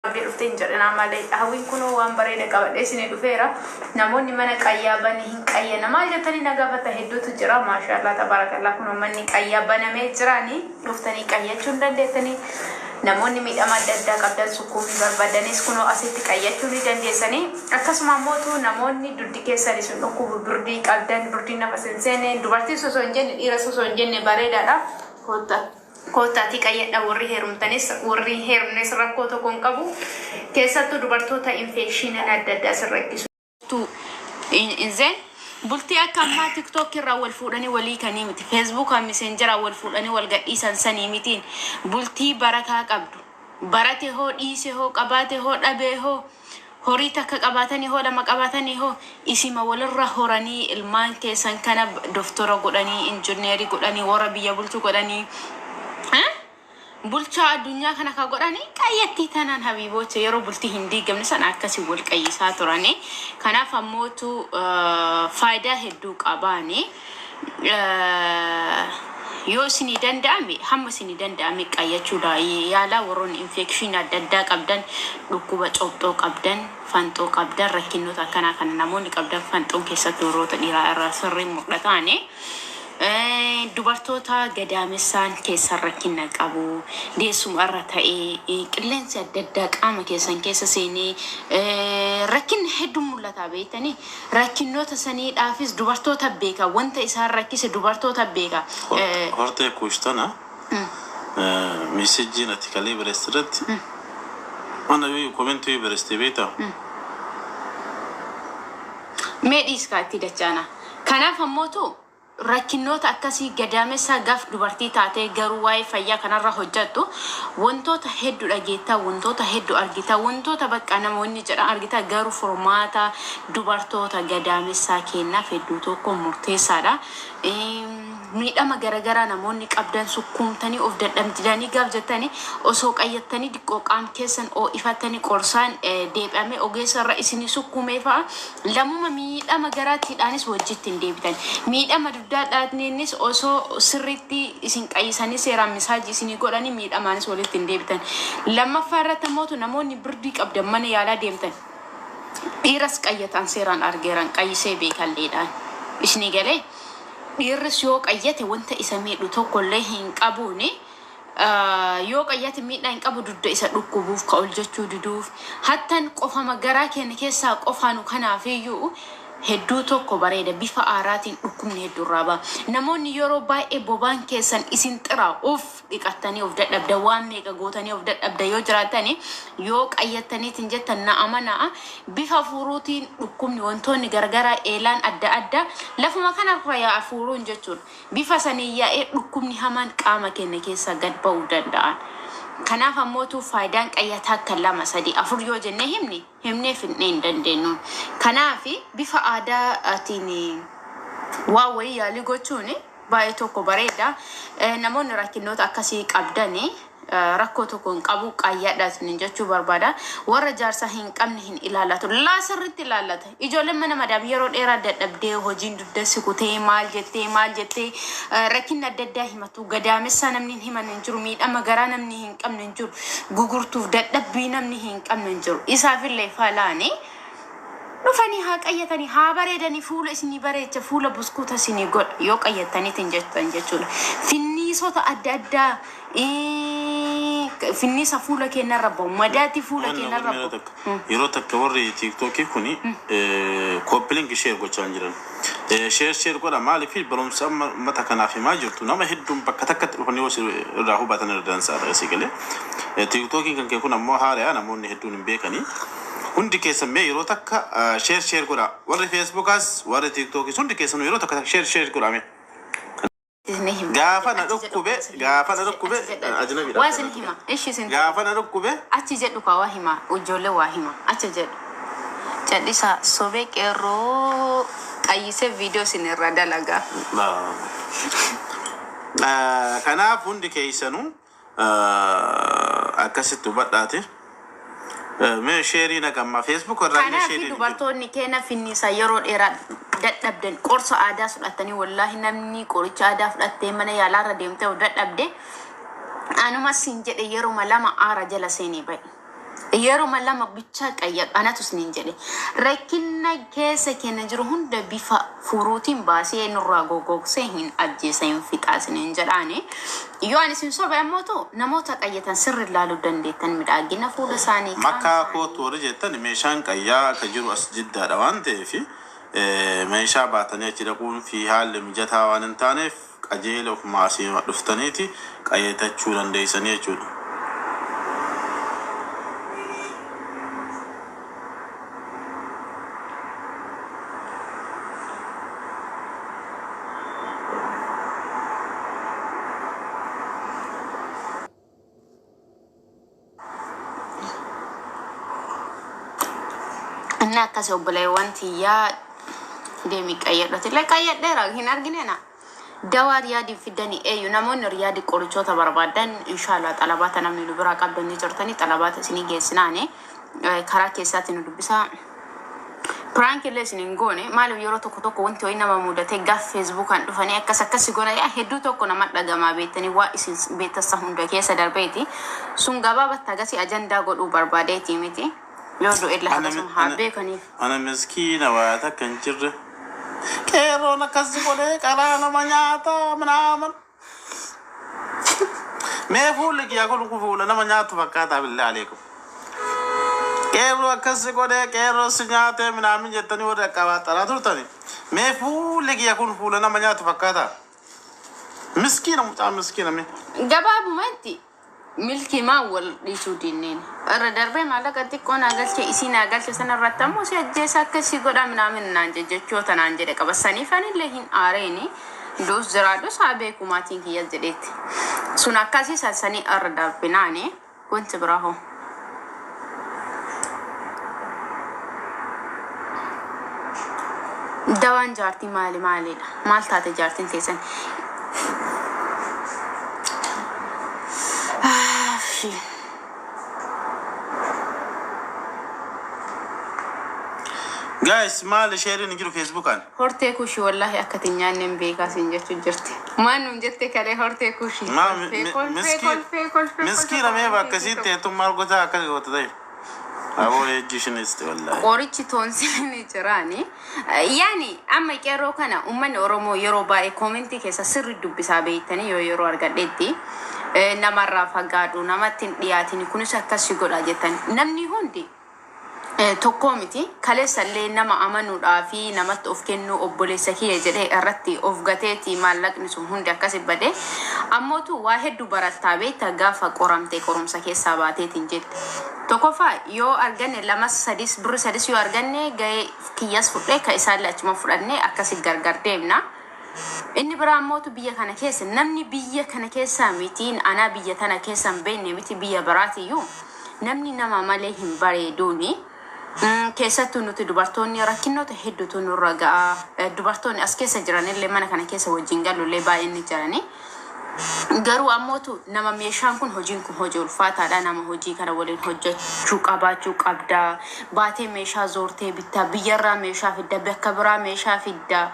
Qabdee dhufte hin jedhinaa malee hawwiin kunoo waan bareeda qabadhee isinii dhufeera. Namoonni mana qayyaa bani hin qayyana maal jettanii na gaafata hedduutu jira. Maashaallah tabaarakallaa kunoo manni qayyaa banamee jiraanii dhuftanii qayyachuu hin dandeettanii. Namoonni miidhama adda addaa qabdan sukkuumii barbaadanis kunoo asitti qayyachuu ni dandeessanii. Akkasuma ammootu namoonni duddi keessan isin dhukkubu birdii qabdan birdiin nafa isin seene dubartii osoo hin jenne dhiira osoo hin jenne bareedaadha. Koottaa. Koottaatii qayyadha warri heerumtanis warri hin heerumnes rakkoo tokko hin qabu. Keessattuu dubartoota infekshiinan adda addaa isin rakkisu. Then bultii akka ammaa tiktok irraa wal fuudhanii walii kanii miti. Facebook messenger wal fuudhanii wal gadhiisan sanii mitiin. Bultii barakaa qabdu. Barate hoo dhiise hoo qabaate hoo dhabee hoo horii takka qabaatanii hoo lama qabaatanii hoo isima walirra horanii ilmaan keessan kana doftora godhanii injineerii godhanii warra biyya bulchu godhanii eh? Bulchaa addunyaa kana ka godhanii qayyattii tanaan habiiboocha yeroo bultii hin diigamne sana akkasii wal qayyisaa turanii. Kanaaf ammootu faayidaa hedduu qabaani. Yoo isinii danda'ame hamma isinii danda'ame qayyachuudha yaalaa. Warroonni infekshinii adda addaa qabdan, dhukkuba cobxoo qabdan, fanxoo qabdan, rakkinnoota akkanaa kana namoonni qabdan, fanxoon keessatti warroota dhiiraa irraa sirrii mul'ataani. Dubartoota gadaamessaan keessan rakkina qabu, deessuma irra ta'ee qilleensi adda addaa qaama keessan keessa seenee rakkinni hedduun mul'ata beektanii. Rakkinnoota saniidhaafis dubartoota beeka, wanta isaan rakkise dubartoota beeka. Hortee kuush tana messageiin ati kalee barreessite irratti mana yoo commentii yoo barreessite beektaa? Mee dhiiskaa itti dachaana. Kanaaf ammootu rakkinnoota akkasii gadaamessaa gaaf dubartii taatee garuu waa'ee fayyaa kanarra hojjettu wantoota hedduu dhageettaa, wantoota hedduu argita, wantoota bakka namoonni jedhan argita, garuu furmaata dubartoota gadaamessaa kennaaf hedduu tokko murteessaadha. Miidhama garaagaraa namoonni qabdan sukkuumtanii of dadhabdanii gaaf jettanii osoo qayyattanii diqqoo qaam keessan oo'ifattanii qorsaan deebi'amee ogeessa irra isinii sukkuumee fa'a lamuma miidhama garaattiidhaanis wajjitti hin deebitan. Miidhama dugdaadhaaniinis osoo sirriitti isin qayyisanii seeraan misaajii isinii godhanii miidhamaanis walitti hin deebitan. Lammaffaa irratti ammoo namoonni birdii qabdan mana yaalaa deemtan. Dhiiras qayyatan seeraan argeeran qayyisee beekalleedhaan. Isinii galee dhiirris yoo qayyate wanta isa miidhu tokkollee hin qabuuni. Yoo qayyate miidhaa hin qabu, dugda isa dhukkubuuf ka ol jechuu diduuf hattan qofama garaa keenya keessaa qofaanu kanaafiyyuu hedduu tokko bareeda. Bifa aaraatiin dhukkubni hedduu irraa ba'a. Namoonni yeroo baay'ee bobaan keessan isin xiraa uff dhiqattanii of dadhabda, waan meeqa gootanii of dadhabda yoo jiraattani, yoo qayyattaniitiin jettan na amanaa, bifa fuuruutiin dhukkubni wantoonni garagaraa eelaan adda addaa lafuma kanarra yaa'a fuuruun jechuudha. Bifa saniin yaa'ee dhukkubni hamaan qaama keenya keessaa gad ba'uu danda'an. Kanaaf ammootu faayidaan qayyataa akka lama sadii afur yoo jennee himne himnee fixnee hin dandeenyu. Kanaaf bifa aadaatiin waa wayii yaalii gochuun baay'ee tokko bareeda. Namoonni rakkinnoota akkasii qabdani rakkoo tokko hin qabu, qayyadha isiniin jechuu barbaada. Warra jaarsa hin qabne hin ilaallatu. Laa, sirriitti ilaallata. Ijoolleen mana madaam yeroo dheeraa dadhabdee hojiin dugda si kutee maal jettee maal jettee rakkinni adda addaa himatu. Gadaamessaa namni hin himanne hin jiru. Miidhama garaa namni hin qabne hin jiru. Gugurtuuf dadhabbii namni hin qabne hin jiru. Isaafillee falaani. Dhufanii haa qayyatanii, haa bareedanii, fuula isinii bareecha, fuula buskuuta isinii godha yoo qayyattaniitiin jettan jechuudha. Finniisota adda addaa, finniisa fuula keenyarra bahu, madaatii fuula Wanna keenyarra yeroo bahu. Takka yeroo takka warri TikTokii kuni copy link share gochaa hin jiran. Share share godha. Maaliif barumsa amma uummata kanaaf himaa jirtu nama hedduun bakka takkatti dhufanii yoo irraa hubatan irra dansaadha asii galee. TikTokiin kan kee kun ammoo haarayaa namoonni hedduun hin beekanii. Hundi keessan mee yeroo takka share share godha. Warri Facebookaas warri TikTokiis hundi keessanuu yeroo takka share share godha mee. Isin hima. Gaafa na Achi jedhu dhukkube isin hima. gaafa na Achi dhukkube jedhu. Ajnabiidha. Waa isin hima. Ishi isin Gaafa na dhukkube achi jedhu kaa waa hima. Ijoollee waa hima. Achi jedhu. Callisaa sobee qeerroo qayyisee viidiyoo isin irra dalagaa. Kanaaf hundi keessanuu akkasitti hubadhaati. Mee shareii nagamma Facebook irraa illee Kanaaf shareiin hin jiru. Dubartoonni keenya finniisa yeroo dheeraa dadhabdan qorsa aadaa fudhattanii, wallaahi namni qoricha aadaa fudhattee mana yaalaarra deemtee of dadhabde anuma siin jedhe yeruma lama aara jala seenee bahe. Yeroo lama bichaa qayyadhu anatu isiniin jedhe. Rakkina keessa keenya jiru hunda bifa furuutiin baasee nurraa gogogsee hin ajjeesa hin fixaa isiniin jedhaani. Yoo ani isin sobe ammoo ta'u namoota qayyatan sirri ilaaluu dandeettan midhaagina fuula isaanii qaama Makkaa isaanii. kootu warri jettan meeshaan qayyaa akka jiru as jiddaadha waan ta'eef meeshaa baatanii achi dhaquun fi haalli mijataa waan hin taaneef qajeela ofumaa asii dhuftaniiti qayyatachuu dandeessanii jechuudha. Inni akkas obboleewwan tiyyaa deemii qayyadhate. Illee qayyadheera hin arginena. Dawaa riyaadii fidanii eeyyu namoonni riyaadii qorichoota barbaadan inshallah xalabaata namni nu biraa qabdan ni jirtanii xalabaata isinii geessinaani karaa keessaatti nu dubbisaa. Prank illee isin hin goone maaliif yeroo tokko tokko wanti wayii nama mudate gaaf feesbuukaan dhufanii akkas akkasi goona yaa hedduu tokko nama dhagamaa beektanii waa isin beektassa hunda keessa darbeeti sun gabaabatti agasii ajandaa godhuu barbaadeeti miti yoo du'e illee Ana akkasuma haa ana beekaniif. ana miskiina waa takka hin jirre. Qeerroon akkas godhee qaraa nama nyaata minaaman. Mee fuulli kiyyaa kun fuula nama nyaatu fakkaataa billaa aleekum. Qeerroo akkas godhee qeerroo si nyaatee minaamin jettanii warri akka xaraa turtani. Mee fuulli kiyya kun fuula nama nyaatu fakkaataa. Miskiina mucaa miskiina mee. Gabaabumatti milkimaa wal dhiisuu dinneen irra darbee maallaqa xiqqoo naa galche isii naa galche sana irratti ammoo si ajjeesa akkasii godha minaamin naan jechoota naan jedhe qaba saniif anillee hin aareeni duus jiraadhus haa beeku maatiin kiyya jedheetti sun akkasii sassanii irra darbinaani wanti biraa hoo. Dawaan jaartii maali maalidha? Maal taate jaartiin teessan? Guys maali sheeriin hin jiru feesbuukaan. Hortee kushii wallaahi akka ati hin nyaanne hin beekaa siin jechuu jirti. Maal nuun jette kalee hortee kushii. Maa Kolfee kolfee miskiin kolfee kolfee miskiina mee bakka isiin teettu maal gotaa akkas goota ta'e. Aboo ejji ishinis wallaahi. Qorichi toonsiliin jiraani. Yaani amma qeerroo kana uummanni Oromoo yeroo baay'ee koomentii keessa sirri dubbisaa beektanii yoo yeroo argadhetti namarraa fagaadhu namatti hin dhiyaatin kunis akkasii godha jettan namni hundi tokkoo miti kaleessallee nama amanuudhaa fi namatti of kennuu obboleessa kiyya jedhee irratti of gateeti maallaqni sun hundi akkasi bade ammootu waa hedduu barattaa beekta gaafa qoramte qorumsa keessaa baateetiin jette. Tokkoffaa yoo arganne lamas sadis birri sadis yoo arganne gahee kiyyas fudhee ka isaallee achuma fudhannee akkasi gargar deemna. Inni biraa ammootu biyya kana keessa namni biyya kana keessaa mitiin anaa biyya tana keessa hin beekne miti biyya biraatiyyuu namni nama malee hin bareeduuni. Keessattuu nuti dubartoonni rakkinoota hedduutu nurra ga'a. Dubartoonni as keessa jiranillee mana kana keessa wajjin galullee baay'een ni jirani. Garuu ammootu nama meeshaan kun hojiin kun hojii ulfaataadha. Nama hojii kana waliin hojjechuu qabaachuu qabda. Baatee meeshaa zoortee bittaa, biyyarraa meeshaa fidda, bakka biraa meeshaa fidda.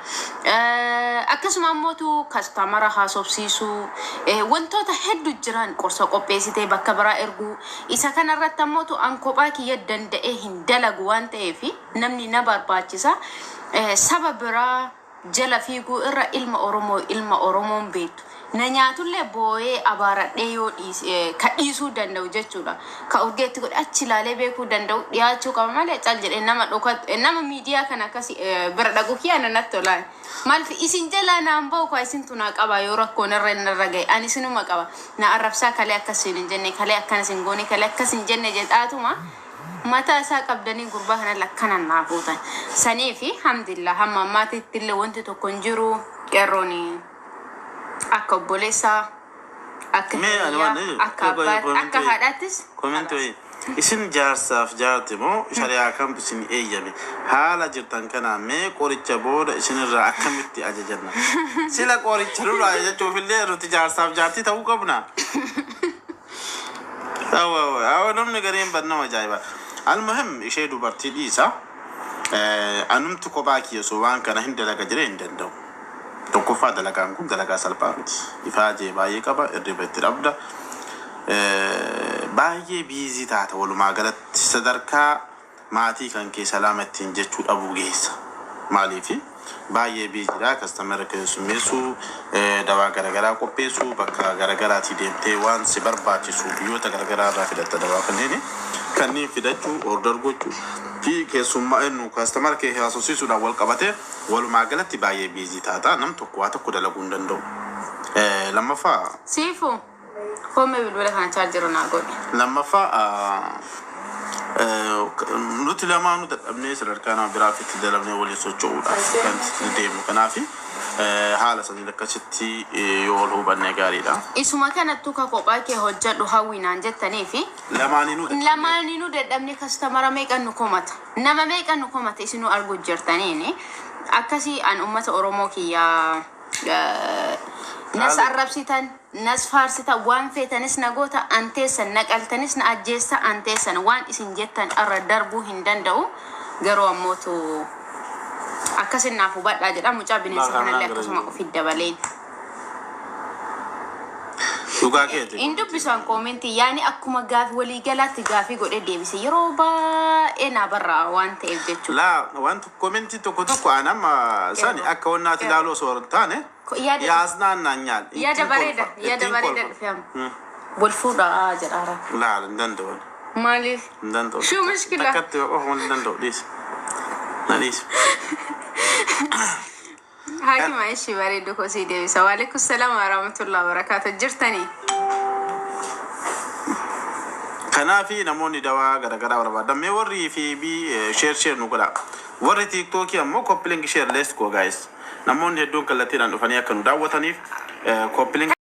Akkasuma ammootu kastamara haasofsiisuu wantoota hedduu jiran qorsa qopheessitee bakka biraa erguu. Isa kanarratti ammootu an kophaa kiyya danda'ee hin dalagu waan ta'eef namni na barbaachisa. Saba biraa jala fiiguu irra ilma Oromoo ilma Oromoon beektu. Na nyaatullee boo'ee abaaradhee yoo dhiise ka dhiisuu danda'u jechuudha. Ka urgeetti godhe achi ilaalee beekuu danda'u dhiyaachuu qaba malee cal jedhee nama dhokat nama miidiyaa kana akkas bira dhaqu kiyya natti tola. Maaliif isin jalaa naan ba'u kaa isintu naa qaba yoo rakkoon irra narra ga'e ani isinuma qaba. Na arrabsaa kalee akkas hin jenne kalee akkanas hin goone kalee akkas hin jenne jedhaatuma. Mataa isaa qabdanii gurbaa kana lakkanan naa fuutan. Sanii fi hamdillah hamma ammaatitti illee wanti tokko hin jiru qeerroon akka obboleessaa akka Mee ani hiriyaa waan akka abbaa akka haadhaattis Koomenti wayii. Isin jaarsaaf jaarti moo shari'aa kamtu isin eeyyame? Haala jirtan kanaa mee qoricha booda isinirraa akkamitti ajajanna? Sila qoricha nurraa ajajachuuf illee nuti jaarsaaf jaartii ta'uu qabna. Awwa namni gariin bar nama ajaa'iba. Almuhim ishee dubartii dhiisa. Anumti kophaa kiyya osoo waan kana hin dalaga jedhee hin danda'u. Tokkoffaa dalagaan kun dalagaa salphaa miti. Ifaajee baay'ee qaba, hirriba itti dhabda. Baay'ee busy taata. Walumaa galatti sadarkaa maatii kan kee salaama ittiin jechuu dhabuu geessa. Maaliifi baay'ee busydha. Customer keessummeessuu, dawaa garaagaraa qopheessuu, bakka garaagaraatii deemtee waan si barbaachisu biyyoota garaagaraa irraa fidatta. Dawaa kanneen fidachuu, order gochuu fi keessummaa eenyu customer kee haasofsiisuudhaan wal qabatee walumaa galatti baay'ee busy taata. Nam tokko waa tokko dalaguu hin danda'u. Lammaffaa Siifu koomee bilbila kana chaarjira naa godhi. Lammaffaa, nuti lamaanuu dadhabnee sadarkaa nama biraaf itti dalabnee waliin socho'uudhaaf kan deemnu. Kanaaf haala saniin akkasitti yoo wal hubanne gaariidha. Isuma kanattu ka kophaa kee hojjedhu hawwinaan jettanii fi Lamaaniinuu dadhabnee. Lamaaniinuu dadhabnee customer meeqan nu komata. Nama meeqan nu komata isinuu arguu jirtaniini. Akkasii an ummata Oromoo kiyyaa nas arrabsitan, nas faarsitan, waan feetanis na goota, an teessan na qaltanis na ajjeessa, an teessan waan isin jettan irra darbuu hin danda'u. Garuu ammootu akkasin naaf hubadhaa jedha. Mucaa bineensa kanallee akkasuma ofitti dabaleen. Dhugaa keeti. In dubbisan comment, yaani akkuma gaafii waliigalaatti gaafii godhee deebise, yeroo baay'ee naa barraa waan ta'eef jechuudha. Laa, wanti comment tokko tokko an amma sani akka wannaati ilaaluu osoo hin taane yaasnaannaan nyaal. Yaada bareeda, yaada bareeda dhufe amma. Wal fuudhaa jedhaara. Laa, hin danda'u. Maaliif? Hin danda'u. Shuu mushkila. Takkatti qofa hin danda'u, dhiisi. Na dhiisi. Haakima ishii bareedu kosii deebisa. Waalaikum salaam wa rahmatullahi wa barakaatu. Jirtanii? Kanaafi namoonni dawaa garaagaraa barbaadan, mee warri fi bi share share nu godha. Warri TikTokii ammoo copy link share, let's go guys. Namoonni hedduun kallattiidhaan dhufanii akka nu daawwataniif copy link.